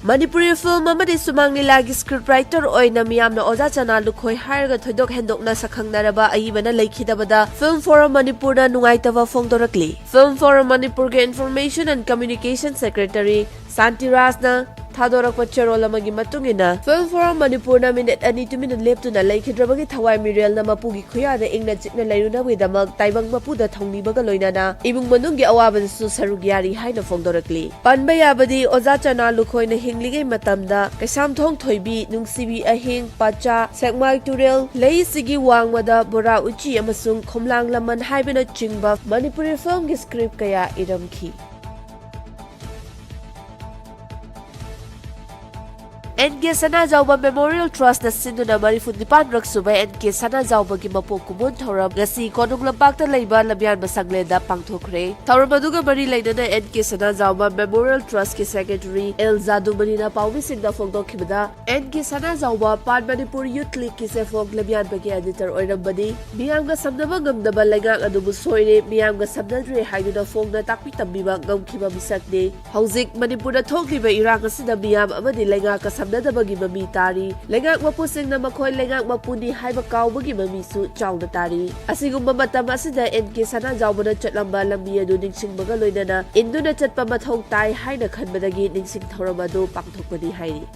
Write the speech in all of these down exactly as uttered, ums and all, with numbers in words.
Manipuri film ꯑꯃꯗꯤ ꯁꯨꯃꯥꯡ ꯂꯤꯂꯥꯒꯤ script writer ꯑꯣꯏꯅ ꯃꯤꯌꯥꯝꯅ ꯑꯣꯖꯥ ꯆꯅꯥ ꯂꯨꯈꯣꯏ ꯍꯥꯏꯔꯒ ꯊꯣꯏꯗꯣꯛ ꯍꯦꯟꯗꯣꯛꯅ ꯁꯛꯈꯪꯅꯔꯕ ꯑꯏꯕꯅ ꯂꯩꯈꯤꯗꯕꯗ ꯐꯤꯜꯝ ꯐꯣꯔꯝ ꯃꯅꯤꯄꯨꯔꯅ ꯅꯨꯡꯉꯥꯏꯇꯕ ꯐꯣꯡꯗꯣꯔꯛꯂꯤ꯫ ꯐꯤꯜꯝ ꯐꯣꯔꯝ ꯃꯅꯤꯄꯨꯔꯒꯤ Information and Communication Secretary ꯁꯥꯟꯇꯤꯔꯥꯖꯅ ꯊꯥꯗꯣꯔꯛꯄ ꯆꯦꯔꯣꯜ ꯑꯃꯒꯤ ꯃꯇꯨꯡ ꯏꯟꯅ, ꯐꯤꯜꯝ ꯐꯣꯔꯝ ꯃꯅꯤꯄꯨꯔꯅ ꯃꯤꯅꯤꯠ ꯑꯅꯤ ꯇꯨꯃꯤꯟꯅ ꯂꯦꯞꯇꯨꯅ ꯂꯩꯈꯤꯗ꯭ꯔꯕꯒꯤ ꯊꯋꯥꯏ ꯃꯤꯔꯦꯜꯅ ꯃꯄꯨꯒꯤ ꯈꯨꯌꯥꯗ ꯏꯪꯅ ꯆꯤꯛꯅ ꯂꯩꯔꯨꯅꯕꯒꯤꯗꯃꯛ ꯇꯥꯏꯕꯪ ꯃꯄꯨꯗ ꯊꯧꯅꯤꯕꯒ ꯂꯣꯏꯅꯅ ꯏꯃꯨꯡ ꯃꯅꯨꯡꯒꯤ ꯑꯋꯥꯕꯗꯁꯨ ꯁꯔꯨꯛ ꯌꯥꯔꯤ ꯍꯥꯏꯅ ꯐꯣꯡꯗꯣꯔꯛꯂꯤ꯫ ꯄꯟꯕ ꯌꯥꯕꯗꯤ, ꯑꯣꯖꯥ ꯆꯅꯥ ꯂꯨꯈꯣꯏꯅ ꯍꯤꯡꯂꯤꯉꯩ ꯃꯇꯝꯗ ꯀꯩꯁꯥꯝꯊꯣꯡ ꯊꯣꯏꯕꯤ, ꯅꯨꯡꯁꯤꯕꯤ ꯑꯍꯤꯡ, ꯄꯥꯆꯥ, ꯁꯦꯛꯃꯥꯏ ꯇꯨꯔꯦꯜ, ꯂꯩꯁꯤꯒꯤ ꯋꯥꯡꯃꯗ ꯕꯣꯔꯥ ꯎꯆꯤ ꯑꯃꯁꯨꯡ ꯈꯣꯝꯂꯥꯡ ꯂꯃꯟ ꯍꯥꯏꯕꯅꯆꯤꯡꯕ ꯃꯅꯤꯄꯨꯔꯤ ꯐꯤꯜꯝꯒꯤ ꯁ꯭ꯀ꯭ꯔꯤꯞ ꯀꯌꯥ ꯏꯔꯝꯈꯤ꯫ ꯑꯦꯟ ꯀꯦ ꯁꯅꯥꯖꯥꯎꯕ ꯃꯦꯃꯣꯔꯤꯌꯦꯜ ꯇ꯭ꯔꯁꯠꯅ ꯁꯤꯟꯗꯨꯅ ꯃꯔꯤꯐꯨ ꯅꯤꯄꯥꯟꯔꯛ ꯁꯨꯕ ꯑꯦꯟ ꯀꯦ ꯁꯅꯥꯖꯥꯎꯕꯒꯤ ꯃꯄꯣꯛ ꯀꯨꯝꯑꯣꯟ ꯊꯧꯔꯝ ꯉꯁꯤ ꯀꯣꯅꯨꯡ ꯂꯝꯄꯥꯛꯇ ꯂꯩꯕ ꯂꯝꯌꯥꯟꯕ ꯁꯪꯂꯦꯟꯗ ꯄꯥꯡꯊꯣꯛꯈ꯭ꯔꯦ꯫ ꯊꯧꯔꯝ ꯑꯗꯨꯒ ꯃꯔꯤ ꯂꯩꯅꯅ ꯑꯦꯟ ꯀꯦ ꯁꯅꯥꯖꯥꯎꯕ ꯃꯦꯃꯣꯔꯤꯌꯦꯜ ꯇ꯭ꯔꯁꯠꯀꯤ ꯁꯦꯀ꯭ꯔꯦꯇꯔꯤ ꯑꯦꯜ ꯖꯥꯗꯨꯃꯅꯤꯅ ꯄꯥꯎꯃꯤꯁꯤꯡꯗ ꯐꯣꯡꯗꯣꯛꯈꯤꯕꯗ, N K Sanajaoba pan Manipur youth ꯂꯤꯒꯀꯤ ꯆꯦꯐꯣꯡ ꯂꯝꯌꯥꯟꯕꯒꯤ ꯑꯦꯗꯤꯇꯔ ꯑꯣꯏꯔꯝꯕꯅꯤ꯫ ꯃꯤꯌꯥꯝꯒ ꯁꯝꯅꯕ ꯉꯝꯗꯕ ꯂꯩꯉꯥꯛ ꯑꯗꯨꯕꯨ ꯁꯣꯏꯔꯦ, ꯃꯤꯌꯥꯝꯒ ꯁꯝꯅꯗ꯭ꯔꯦ ꯍꯥꯏꯗꯨꯅ ꯐꯣꯡꯅ ꯇꯥꯛꯄꯤ ꯇꯝꯕꯤꯕ ꯉꯝꯈꯤꯕ ꯃꯤꯁꯛꯅꯤ꯫ ꯍꯧꯖꯤꯛ ꯃꯅꯤꯄꯨꯔꯗ ꯊꯣꯛꯂꯤꯕ ꯏꯔꯥꯡ ꯑꯁꯤꯗ ꯃꯤꯌꯥꯝ ꯑꯃꯗꯤ ꯂꯩꯉꯥꯛꯀ ꯁꯝꯅꯗꯕꯒꯤ ꯃꯃꯤ ꯇꯥꯔꯤ꯫ ꯂꯩꯉꯥꯛ ꯃꯄꯨꯁꯤꯡꯅ ꯃꯈꯣꯏ ꯂꯩꯉꯥꯛ ꯃꯄꯨꯅꯤ ꯍꯥꯏꯕ ꯀꯥꯎꯕꯒꯤ ꯃꯃꯤꯁꯨ ꯆꯥꯎꯅ ꯇꯥꯔꯤ꯫ ꯑꯁꯤꯒꯨꯝꯕ ꯃꯇꯝ ꯑꯁꯤꯗ ꯑꯦꯟ ꯀꯦ ꯁꯅꯥꯖꯥꯎꯕꯅ ꯆꯠꯂꯝꯕ ꯂꯝꯕꯤ ꯑꯗꯨ ꯅꯤꯡꯁꯤꯡꯕꯒ ꯂꯣꯏꯅꯅ ꯏꯟꯗꯨꯅ ꯆꯠꯄ ꯃꯊꯧ ꯇꯥꯏ ꯍꯥꯏꯅ ꯈꯟꯕꯗꯒꯤ ꯅꯤꯡꯁꯤꯡ ꯊꯧꯔꯝ ꯑꯗꯨ ꯄꯥꯡꯊꯣꯛꯄꯅꯤ ꯍꯥꯏꯔꯤ꯫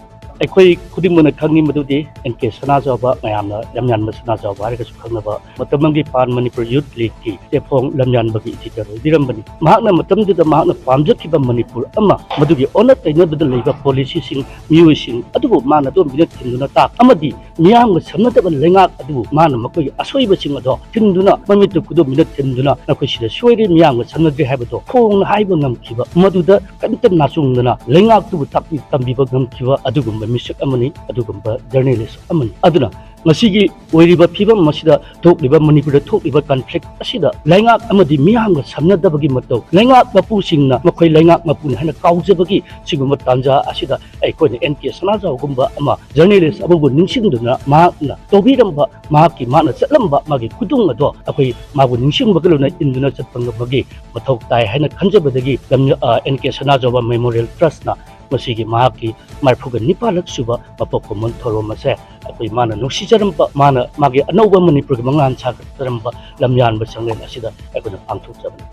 ꯑꯩꯈꯣꯏ ꯈꯨꯗꯤꯡꯃꯛꯅ ꯈꯪꯉꯤ ꯃꯗꯨꯗꯤ ꯑꯦꯟ ꯀꯦ ꯁꯅꯥꯖꯥꯎꯕ, ꯃꯌꯥꯝꯅ ꯂꯝꯌꯥꯟꯕ ꯁꯅꯥꯖꯥꯎꯕ ꯍꯥꯏꯔꯒꯁꯨ ꯈꯪꯅꯕ, ꯃꯇꯝ ꯑꯃꯒꯤ ꯄꯥꯟ ꯃꯅꯤꯄꯨꯔ ꯌꯨꯊ ꯂꯤꯒꯀꯤ ꯆꯦꯐꯣꯡ ꯂꯝꯌꯥꯟꯕꯒꯤ ꯏꯗꯤꯇꯔ ꯑꯣꯏꯕꯤꯔꯝꯕꯅꯤ꯫ ꯃꯍꯥꯛꯅ ꯃꯇꯝꯗꯨꯗ ꯃꯍꯥꯛꯅ ꯄꯥꯝꯖꯈꯤꯕ ꯃꯅꯤꯄꯨꯔ ꯑꯃ, ꯃꯗꯨꯒꯤ ꯑꯣꯟꯅ ꯇꯩꯅꯕꯗ ꯂꯩꯕ ꯄꯣꯂꯤꯁꯤꯁꯤꯡ, ꯃꯤꯑꯣꯏꯁꯤꯡ ꯑꯗꯨꯕꯨ ꯃꯥꯅ ꯑꯗꯨꯝ ꯃꯤꯅ ꯊꯤꯟꯗꯨꯅ ꯇꯥꯛ ꯑꯃꯗꯤ ꯃꯤꯌꯥꯝꯒ ꯁꯝꯅꯗꯕ ꯂꯩꯉꯥꯛ ꯑꯗꯨꯕꯨ ꯃꯥꯅ ꯃꯈꯣꯏꯒꯤ ꯑꯁꯣꯏꯕꯁꯤꯡ ꯑꯗꯣ ꯊꯤꯟꯗꯨꯅ, ꯃꯃꯤꯠꯇ ꯈꯨꯗꯣꯝꯕꯤꯅ ꯊꯤꯟꯗꯨꯅ, "ꯅꯈꯣꯏ ꯁꯤꯗ ꯁꯣꯏꯔꯦ, ꯃꯤꯌꯥꯝꯒ ꯁꯝꯅꯗ꯭ꯔꯦ" ꯍꯥꯏꯕꯗꯣ ꯐꯣꯡꯅ ꯍꯥꯏꯕ ꯉꯝꯈꯤꯕ, ꯃꯗꯨꯗ ꯀꯔꯤꯝꯇ ꯅꯥꯆꯣꯡꯗꯅ ꯂꯩꯉꯥꯛꯇꯨꯕꯨ ꯇꯥꯛꯄꯤ ꯇꯝꯕꯤꯕ ꯉꯝꯈꯤꯕ ꯑꯗꯨꯒꯨꯝꯕ ꯃꯤꯁꯛ ꯑꯃꯅꯤ, ꯑꯗꯨꯒꯨꯝꯕ ꯖꯔꯅꯦꯂꯤꯁ ꯑꯃꯅꯤ꯫ ꯑꯗꯨꯅ ꯉꯁꯤꯒꯤ ꯑꯣꯏꯔꯤꯕ ꯐꯤꯕꯝ ꯑꯁꯤꯗ ꯊꯣꯛꯂꯤꯕ, ꯃꯅꯤꯄꯨꯔꯗ ꯊꯣꯛꯂꯤꯕ ꯀꯟꯐ꯭ꯂꯤꯛ ꯑꯁꯤꯗ ꯂꯩꯉꯥꯛ ꯑꯃꯗꯤ ꯃꯤꯌꯥꯝꯒ ꯁꯝꯅꯗꯕꯒꯤ ꯃꯇꯧ, ꯂꯩꯉꯥꯛ ꯃꯄꯨꯁꯤꯡꯅ ꯃꯈꯣꯏ ꯂꯩꯉꯥꯛ ꯃꯄꯨꯅꯤ ꯍꯥꯏꯅ ꯀꯥꯎꯖꯕꯒꯤ ꯁꯤꯒꯨꯝꯕ ꯇꯥꯟꯖꯥ ꯑꯁꯤꯗ ꯑꯩꯈꯣꯏꯅ ꯑꯦꯟ ꯀꯦ ꯁꯅꯥꯖꯥꯎꯒꯨꯝꯕ ꯑꯃ, ꯖꯔꯅꯦꯂꯤꯁ ꯑꯃꯕꯨ ꯅꯤꯡꯁꯤꯡꯗꯨꯅ ꯃꯍꯥꯛꯅ ꯇꯧꯕꯤꯔꯝꯕ, ꯃꯍꯥꯛꯀꯤ, ꯃꯍꯥꯛꯅ ꯆꯠꯂꯝꯕ ꯃꯥꯒꯤ ꯈꯨꯗꯨꯡ ꯑꯗꯣ ꯑꯩꯈꯣꯏ ꯃꯥꯕꯨ ꯅꯤꯡꯁꯤꯡꯕꯒ ꯂꯣꯏꯅꯅ ꯏꯟꯗꯨꯅ ꯆꯠꯄ ꯉꯝꯕꯒꯤ ꯃꯊꯧ ꯇꯥꯏ ꯍꯥꯏꯅ ꯈꯟꯖꯕꯗꯒꯤ ꯂꯝ-, ꯑ, ꯑꯦꯟ ꯀꯦ ꯁꯅꯥꯖꯥꯎꯕ ꯃꯦꯃꯣꯔꯤꯌꯦꯜ ꯇ꯭ꯔꯁꯠꯅ ꯃꯁꯤꯒꯤ ꯃꯍꯥꯛꯀꯤ ꯃꯔꯤꯐꯨꯒ ꯅꯤꯄꯥꯜꯂꯛ ꯁꯨꯕ ꯃꯄꯣꯛ ꯀꯨꯝꯑꯣꯟ ꯊꯧꯔꯝ ꯑꯁꯦ ꯑꯩꯈꯣꯏ ꯃꯥꯅ ꯅꯨꯡꯁꯤꯖꯔꯝꯕ, ꯃꯥꯅ ꯃꯥꯒꯤ ꯑꯅꯧꯕ ꯃꯅꯤꯄꯨꯔꯒꯤ ꯃꯉꯥꯜ ꯁꯥꯒꯠꯆꯔꯝꯕ ꯂꯝꯌꯥꯟꯕ ꯆꯪꯂꯦꯟ ꯑꯁꯤꯗ ꯑꯩꯈꯣꯏꯅ ꯄꯥꯡꯊꯣꯛꯆꯕꯅꯤ꯫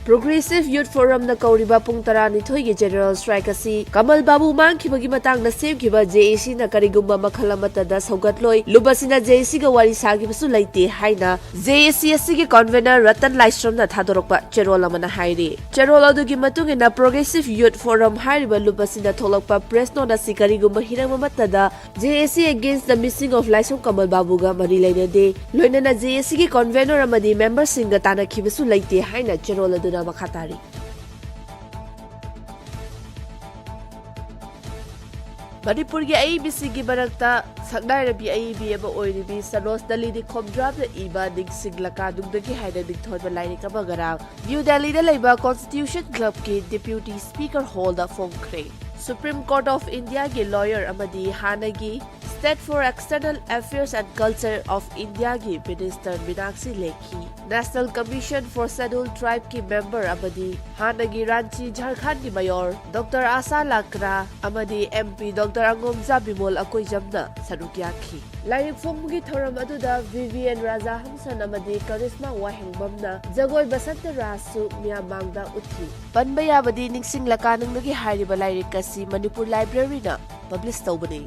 Progressive Youth Forumꯅ ꯀꯧꯔꯤꯕ ꯄꯨꯡ ꯇꯔꯥꯅꯤꯊꯣꯏꯒꯤ General Strike ꯑꯁꯤ ꯀꯃꯜ ꯕꯥꯕꯨ ꯃꯥꯡꯈꯤꯕꯒꯤ ꯃꯇꯥꯡꯗ ꯁꯦꯝꯈꯤꯕ JACꯅ ꯀꯔꯤꯒꯨꯝꯕ ꯃꯈꯜ ꯑꯃꯠꯇꯗ ꯁꯧꯒꯠꯂꯣꯏ, ꯂꯨꯞ ꯑꯁꯤꯅ JACꯒ ꯋꯥꯔꯤ ꯁꯥꯈꯤꯕꯁꯨ ꯂꯩꯇꯦ ꯍꯥꯏꯅ JAC ꯑꯁꯤꯒꯤ convener ꯔꯇꯟ ꯂꯥꯏꯁ꯭ꯔꯝꯅ ꯊꯥꯗꯣꯔꯛꯄ ꯆꯦꯔꯣꯜ ꯑꯃꯅ ꯍꯥꯏꯔꯤ꯫ ꯆꯦꯔꯣꯜ ꯑꯗꯨꯒꯤ ꯃꯇꯨꯡ ꯏꯟꯅ Progressive Youth Forum ꯍꯥꯏꯔꯤꯕ ꯂꯨꯞ ꯑꯁꯤꯅ ꯊꯣꯛꯂꯛꯄ press note ꯑꯁꯤ ꯀꯔꯤꯒꯨꯝꯕ ꯍꯤꯔꯝ ꯑꯃꯠꯇꯗ JAC against the missing of ꯂꯥꯏꯁ꯭ꯔꯝ ꯀꯃꯜ ꯕꯥꯕꯨꯒ ꯃꯔꯤ ꯂꯩꯅꯗꯦ꯫ ꯂꯣꯏꯅꯅ JACꯒꯤ convener ꯑꯃꯗꯤ memberꯁꯤꯡꯒ ꯇꯥꯟꯅꯈꯤꯕꯁꯨ ꯂꯩꯇꯦ ꯍꯥꯏꯅ ꯆꯦꯔꯣꯜ ꯑꯗꯨꯅ ꯃꯈꯥ ꯇꯥꯔꯤ꯫ ꯃꯅꯤꯄꯨꯔꯒꯤ ꯑꯏꯕꯤꯁꯤꯡꯒꯤ ꯃꯔꯛꯇ ꯁꯛꯅꯥꯏꯔꯕꯤ ꯑꯏꯕꯤ ꯑꯃ ꯑꯣꯏꯔꯤꯕꯤ ꯁꯔꯣꯖ ꯅꯂꯤꯅꯤ ꯈꯣꯝꯗ꯭ꯔꯥꯝꯅ ꯏꯕ ꯅꯤꯡꯁꯤꯡꯂꯀꯥ ꯅꯨꯡꯗꯒꯤ ꯍꯥꯏꯅ ꯃꯤꯡꯊꯣꯟꯕ ꯂꯥꯏꯔꯤꯛ ꯑꯃ ꯉꯔꯥꯡ ꯅ꯭ꯌꯨ ꯗꯦꯜꯂꯤꯗ ꯂꯩꯕ Constitution Clubꯀꯤ Deputy Speaker Hallꯗ ꯐꯣꯡꯈ꯭ꯔꯦ꯫ Supreme Court of Indiaꯒꯤ lawyer ꯑꯃꯗꯤ ꯍꯥꯟꯅꯒꯤ State for External Affairs and Culture of Indiaꯒꯤ Minister Meenakshi Lekhi. National Commission for Scheduled Tribeꯀꯤ member ꯑꯃꯗꯤ ꯍꯥꯟꯅꯒꯤ ꯔꯥꯟꯆꯤ ꯖꯥꯔꯈꯟꯒꯤ mayor Doctor ꯑꯥꯁꯥ ꯂꯥꯀ꯭ꯔꯥ ꯑꯃꯗꯤ MP Doctor ꯑꯉꯣꯝꯖꯥ ꯕꯤꯃꯣꯜ ꯑꯀꯣꯏꯖꯝꯅ ꯁꯔꯨꯛ ꯌꯥꯈꯤ꯫ ꯂꯥꯏꯔꯤꯛ ꯐꯣꯡꯕꯒꯤ ꯊꯧꯔꯝ ꯑꯗꯨꯗ ꯚꯤꯚꯤꯑꯦꯟ ꯔꯥꯖꯥ ꯍꯝꯁꯟ ꯑꯃꯗꯤ ꯀꯔꯤꯁꯃꯥ ꯋꯥꯍꯦꯡꯕꯝꯅ ꯖꯒꯣꯏ ꯕꯁꯟꯇ ꯔꯥꯖꯁꯨ ꯃꯤꯌꯥꯝ ꯃꯥꯡꯗ ꯎꯠꯈꯤ꯫ ꯄꯟꯕ ꯌꯥꯕꯗꯤ ꯅꯤꯡꯁꯤꯡꯂꯀꯥ ꯅꯨꯡꯗꯒꯤ ꯍꯥꯏꯔꯤꯕ ꯂꯥꯏꯔꯤꯛ ꯑꯁꯤ ꯃꯅꯤꯄꯨꯔ libraryꯅ publish ꯇꯧꯕꯅꯤ꯫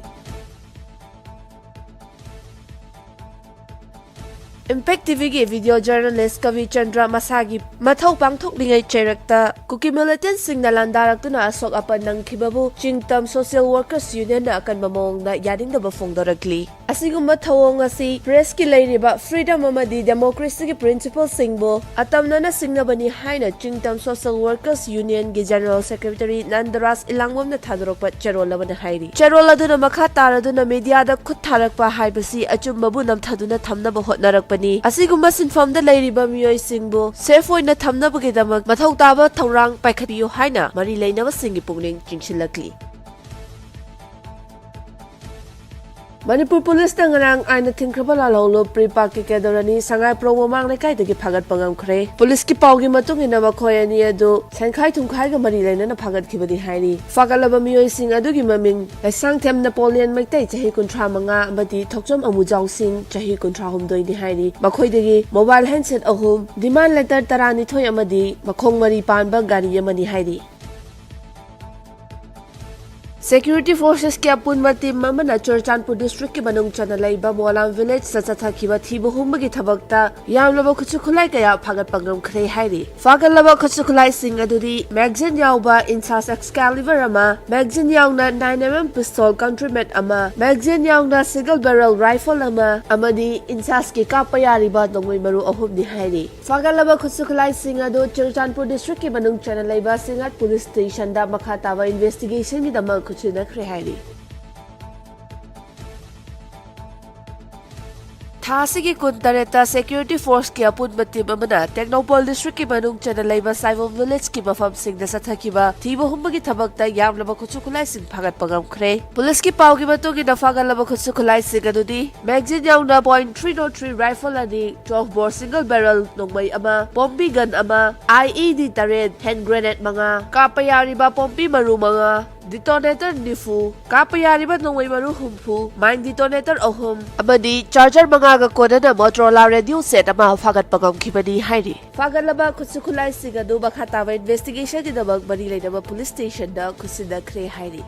Impact TVꯒꯤ video journalist ꯀꯕꯤ ꯆꯟꯗ꯭ꯔ ꯃꯁꯥꯒꯤ ꯃꯊꯧ ꯄꯥꯡꯊꯣꯛꯂꯤꯉꯩ ꯆꯩꯔꯛꯇ ꯀꯨꯀꯤ militantꯁꯤꯡꯅ ꯂꯥꯟꯗꯥꯔꯛꯇꯨꯅ ꯑꯁꯣꯛ ꯑꯄꯟ ꯅꯪꯈꯤꯕꯕꯨ ꯆꯤꯡꯇꯝ Social Workers Unionꯅ ꯑꯀꯟꯕ ꯃꯑꯣꯡꯗ ꯌꯥꯅꯤꯡꯗꯕ ꯐꯣꯡꯗꯣꯔꯛꯂꯤ꯫ ꯑꯁꯤꯒꯨꯝꯕ ꯊꯧꯑꯣꯡ ꯑꯁꯤ pressꯀꯤ ꯂꯩꯔꯤꯕ freedom ꯑꯃꯗꯤ democracyꯒꯤ principleꯁꯤꯡꯕꯨ ꯑꯇꯝꯅꯅ ꯁꯤꯡꯅꯕꯅꯤ ꯍꯥꯏꯅ ꯆꯤꯡꯇꯝ Social Workers Unionꯒꯤ General Secretary ꯅꯟꯗꯔꯥꯖ ꯏꯂꯥꯡꯕꯝꯅ ꯊꯥꯗꯣꯔꯛꯄ ꯆꯦꯔꯣꯜ ꯑꯃꯅ ꯍꯥꯏꯔꯤ꯫ ꯆꯦꯔꯣꯜ ꯑꯗꯨꯅ ꯃꯈꯥ ꯇꯥꯔꯗꯨꯅ mediaꯗ ꯈꯨꯠ ꯊꯥꯔꯛꯄ ꯍꯥꯏꯕꯁꯤ ꯑꯆꯨꯝꯕꯕꯨ ꯅꯝꯊꯗꯨꯅ ꯊꯝꯅꯕ ꯍꯣꯠꯅꯔꯛꯄꯅꯤ꯫ ꯑꯁꯤꯒꯨꯝꯕ ꯁꯤꯟꯐꯝꯗ ꯂꯩꯔꯤꯕ ꯃꯤꯑꯣꯏꯁꯤꯡꯕꯨ safe ꯑꯣꯏꯅ ꯊꯝꯅꯕꯒꯤꯗꯃꯛ ꯃꯊꯧ ꯇꯥꯕ ꯊꯧꯔꯥꯡ ꯄꯥꯏꯈꯠꯄꯤꯌꯨ ꯍꯥꯏꯅ ꯃꯔꯤ ꯂꯩꯅꯕꯁꯤꯡꯒꯤ ꯄꯨꯛꯅꯤꯡ ꯆꯤꯡꯁꯤꯜꯂꯛꯂꯤ꯫ ꯃꯅꯤꯄꯨꯔ ꯄꯨꯂꯤꯁꯅ ꯉꯔꯥꯡ ꯑꯥꯏꯟꯅ ꯊꯤꯡꯈ꯭ꯔꯕ ꯂꯥꯜꯍꯧꯂꯨꯞ ꯄ꯭ꯔꯤꯄꯥꯛꯀꯤ ꯀꯦꯗꯔ ꯑꯅꯤ ꯁꯉꯥꯏꯄ꯭ꯔꯧ ꯃꯃꯥꯡ ꯂꯩꯀꯥꯏꯗꯒꯤ ꯐꯥꯒꯠꯄ ꯉꯝꯈ꯭ꯔꯦ꯫ ꯄꯨꯂꯤꯁꯀꯤ ꯄꯥꯎꯒꯤ ꯃꯇꯨꯡ ꯏꯟꯅ ꯃꯈꯣꯏ ꯑꯅꯤ ꯑꯗꯨ ꯁꯦꯟꯈꯥꯏ ꯊꯨꯝꯈꯥꯏꯒ ꯃꯔꯤ ꯂꯩꯅꯅ ꯐꯥꯒꯠꯈꯤꯕꯅꯤ ꯍꯥꯏꯔꯤ꯫ ꯐꯥꯒꯠꯂꯕ ꯃꯤꯑꯣꯏꯁꯤꯡ ꯑꯗꯨꯒꯤ ꯃꯃꯤꯡ ꯂꯩꯁꯥꯡꯊꯦꯝ ꯅꯦꯄꯣꯂꯤꯌꯟ ꯃꯩꯇꯩ, ꯆꯍꯤ ꯀꯨꯟꯊ꯭ꯔꯥ ꯃꯉꯥ, ꯑꯃꯗꯤ ꯊꯣꯛꯆꯣꯝ ꯑꯃꯨꯖꯥꯎ ꯁꯤꯡ, ꯆꯍꯤ ꯀꯨꯟꯊ꯭ꯔꯥ ꯍꯨꯝꯗꯣꯏꯅꯤ ꯍꯥꯏꯔꯤ꯫ ꯃꯈꯣꯏꯗꯒꯤ ꯃꯣꯕꯥꯏꯜ ꯍꯦꯟꯁꯦꯠ ꯑꯍꯨꯝ, ꯗꯤꯃꯥꯟ ꯂꯦꯇꯔ ꯇꯔꯥꯅꯤꯊꯣꯏ ꯑꯃꯗꯤ ꯃꯈꯣꯡ ꯃꯔꯤ ꯄꯥꯟꯕ ꯒꯥꯔꯤ ꯑꯃꯅꯤ ꯍꯥꯏꯔꯤ꯫ ꯁꯦꯀ꯭ꯌꯨꯔꯤꯇꯤ ꯐꯣꯔꯁꯦꯁꯀꯤ ꯑꯄꯨꯟꯕ ꯇꯤꯝ ꯑꯃꯅ ꯆꯨꯔꯆꯥꯟꯄꯨꯔ ꯗꯤꯁꯇ꯭ꯔꯤꯛꯀꯤ ꯃꯅꯨꯡ ꯆꯟꯅ ꯂꯩꯕ ꯃꯣꯂꯥꯝ ꯚꯤꯂꯦꯖꯇ ꯆꯠꯊꯈꯤꯕ ꯊꯤꯕ ꯍꯨꯝꯕꯒꯤ ꯊꯕꯛꯇ ꯌꯥꯝꯂꯕ ꯈꯨꯠꯁꯨ ꯈꯨꯠꯂꯥꯏ ꯀꯌꯥ ꯐꯥꯒꯠꯄ ꯉꯝꯈ꯭ꯔꯦ ꯍꯥꯏꯔꯤ꯫ ꯐꯥꯒꯠꯂꯕ ꯈꯨꯠꯁꯨ ꯈꯨꯠꯂꯥꯏꯁꯤꯡ ꯑꯗꯨꯗꯤ ꯃꯦꯒꯖꯤꯟ ꯌꯥꯎꯕ ꯏꯟꯁꯥꯁ ꯑꯦꯛꯁꯀꯦꯂꯤꯕꯔ ꯑꯃ, ꯃꯦꯒꯖꯤꯟ ꯌꯥꯎꯅ ꯅꯥꯏꯟ ꯑꯦꯝ ꯑꯦꯝ ꯄꯤꯁꯇꯣꯜ ꯀꯟꯇ꯭ꯔꯤꯃꯦꯠ ꯑꯃ, ꯃꯦꯒꯖꯤꯟ ꯌꯥꯎꯅ ꯁꯤꯡꯒꯜ ꯕꯦꯔꯦꯜ ꯔꯥꯏꯐꯜ ꯑꯃ ꯑꯃꯗꯤ ꯏꯟꯁꯥꯁꯀꯤ ꯀꯥꯞꯄ ꯌꯥꯔꯤꯕ ꯅꯣꯡꯃꯩ ꯃꯔꯨ ꯑꯍꯨꯝꯅꯤ ꯍꯥꯏꯔꯤ꯫ ꯐꯥꯒꯠꯂꯕ ꯈꯨꯠꯁꯨ ꯈꯨꯠꯂꯥꯏꯁꯤꯡ ꯑꯗꯨ ꯆꯨꯔꯆꯥꯟꯄꯨꯔ ꯗꯤꯁꯇ꯭ꯔꯤꯛꯀꯤ ꯃꯅꯨꯡ ꯆꯟꯅ ꯂꯩꯕ ꯁꯤꯡꯉꯠ ꯄꯨꯂꯤꯁ ꯁ꯭ꯇꯦꯁꯟꯗ ꯃꯈꯥ ꯇꯥꯕ ꯏꯟꯚꯦꯁꯇꯤꯒꯦꯁꯟꯒꯤꯗꯃꯛ ꯈꯨꯠꯁꯤꯟꯅꯈ꯭ꯔꯦ ꯍꯥꯏꯔꯤ꯫ ꯊꯥ ꯑꯁꯤꯒꯤ ꯀꯨꯟꯇꯔꯦꯠꯇ ꯁꯦꯀ꯭ꯌꯨꯔꯤꯇꯤ ꯐꯣꯔꯁꯀꯤ ꯑꯄꯨꯟꯕ ꯇꯤꯝ ꯑꯃꯅ ꯇꯦꯡꯅꯧꯄꯜ ꯗꯤꯁꯇ꯭ꯔꯤꯛꯀꯤ ꯃꯅꯨꯡ ꯆꯟꯅ ꯂꯩꯕ ꯁꯥꯏꯕꯝ ꯚꯤꯂꯦꯖꯀꯤ ꯃꯐꯝꯁꯤꯡꯗ ꯆꯠꯊꯈꯤꯕ ꯊꯤꯕ ꯍꯨꯝꯕꯒꯤ ꯊꯕꯛꯇ ꯌꯥꯝꯂꯕ ꯈꯨꯠꯁꯨ ꯈꯨꯠꯂꯥꯏꯁꯤꯡ ꯐꯥꯒꯠꯄ ꯉꯝꯈ꯭ꯔꯦ꯫ ꯄꯨꯂꯤꯁꯀꯤ ꯄꯥꯎꯒꯤ ꯃꯇꯨꯡ ꯏꯟꯅ ꯐꯥꯒꯠꯂꯕ ꯈꯨꯠꯁꯨ ꯈꯨꯠꯂꯥꯏꯁꯤꯡ ꯑꯗꯨꯗꯤ ꯃꯦꯒꯖꯤꯟ ꯌꯥꯎꯅ point three not three rifle ꯑꯅꯤ, ꯇ꯭ꯋꯦꯜꯐ ꯕꯣꯔ ꯁꯤꯡꯒꯜ ꯕꯦꯔꯦꯜ ꯅꯣꯡꯃꯩ ꯑꯃ, ꯄꯣꯝꯕꯤ ꯒꯟ ꯑꯃ, ꯑꯥꯏ ꯏ ꯗꯤ ꯇꯔꯦꯠ, ꯍꯦꯟ ꯒ꯭ꯔꯦꯅꯦꯗ ꯃꯉꯥ, ꯀꯥꯞꯄ ꯌꯥꯔꯤꯕ ꯄꯣꯝꯕꯤ ꯃꯔꯨ ꯃꯉꯥ, ꯗꯤꯇꯣꯅꯦꯇꯔ ꯅꯤꯐꯨ, ꯀꯥꯞꯄ ꯌꯥꯔꯤꯕ ꯅꯣꯡꯃꯩ ꯃꯔꯨ ꯍꯨꯝꯐꯨ, ꯃꯥꯏꯟ ꯗꯤꯇꯣꯅꯦꯇꯔ ꯑꯍꯨꯝ ꯑꯃꯗꯤ ꯆꯥꯔꯖꯔ ꯃꯉꯥꯒ ꯀꯣꯟꯅꯅ ꯃꯣꯇꯣꯔꯣꯂꯥ ꯔꯦꯗꯤꯑꯣ ꯁꯦꯠ ꯑꯃ ꯐꯥꯒꯠꯄ ꯉꯝꯈꯤꯕꯅꯤ ꯍꯥꯏꯔꯤ꯫ ꯐꯥꯒꯠꯂꯕ ꯈꯨꯠꯁꯨ ꯈꯨꯠꯂꯥꯏꯁꯤꯡ ꯑꯗꯨ ꯃꯈꯥ ꯇꯥꯕ ꯏꯟꯚꯦꯁꯇꯤꯒꯦꯁꯟꯒꯤꯗꯃꯛ ꯃꯔꯤ ꯂꯩꯅꯕ ꯄꯨꯂꯤꯁ ꯁ꯭ꯇꯦꯁꯟꯗ ꯈꯨꯠꯁꯤꯟꯅꯈ꯭ꯔꯦ ꯍꯥꯏꯔꯤ꯫